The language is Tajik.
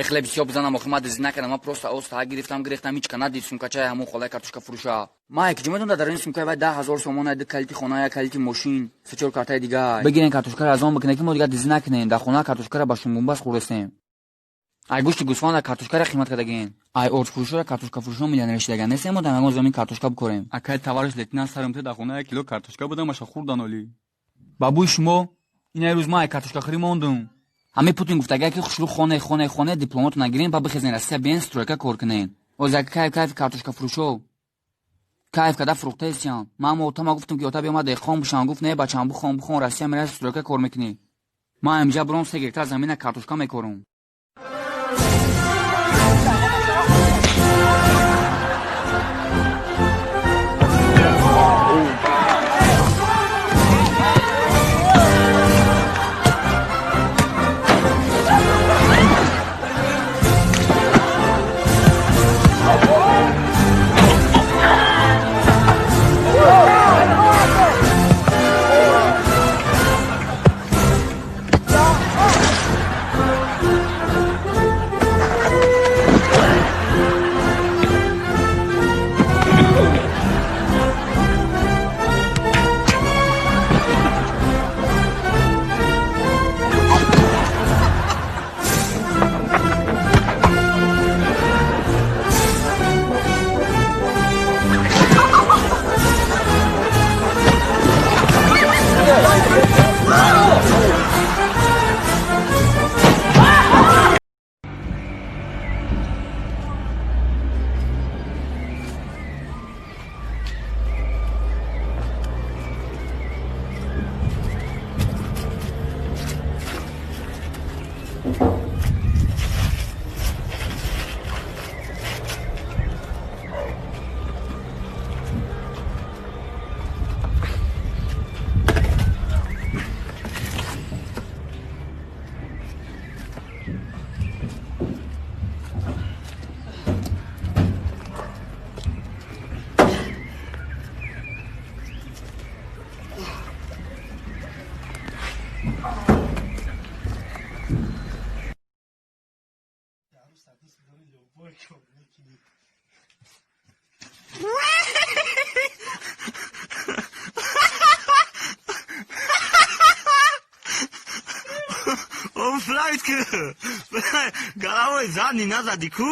Эхле бисёр бизанам, охи ма дизӣ накардам, ма просто оста гирифтам, гирехтам, ҳичка надид сумкачаи ҳамон холаи картошка фурӯша. Ма якиҷо медонда, дар ин сумкаи вай 10 000 сомона, ду калити хона, як калити мошин, се-чор картаи дигар. Бигирен, картошкаро аз он бикунед, ки мо дигар дизӣ накунем. Дар хона картошкаро ба шумбумбаст хӯрдестем. Ай гӯшти гӯсфанда картошкаро қимат кардагин. Ай ордфурӯшоро картошкафурӯшо миллионер шидаган. Нестем мо дар ягон замин картошка бикорем. Акай товарищ лейтенант, сарам те, дар хона 1 кило картошка будам, аша хӯрдан олӣ. Ба бӯи шумо ина рӯз ма ай картошкахӯрӣ мондум. Ҳамин Путин гуфтага, ки хушрӯ хоне, хоне, хоне, дипломату нагирен, ба бихезен, Россия биен, стройка кор кунен. Оз як кайф, кайфи картошкафурӯшо кайф када фурӯхтаистиям. Ман отама гуфтам, ки ота, биёма деҳқон бишам. Гуфт: «Не, бачам, бухон, бухон, Россия мераси, стройка кор мекунӣ». Ман инҷа буром, 3 гектар замина картошка мекорум. Он флайт ки головой задний назади ку.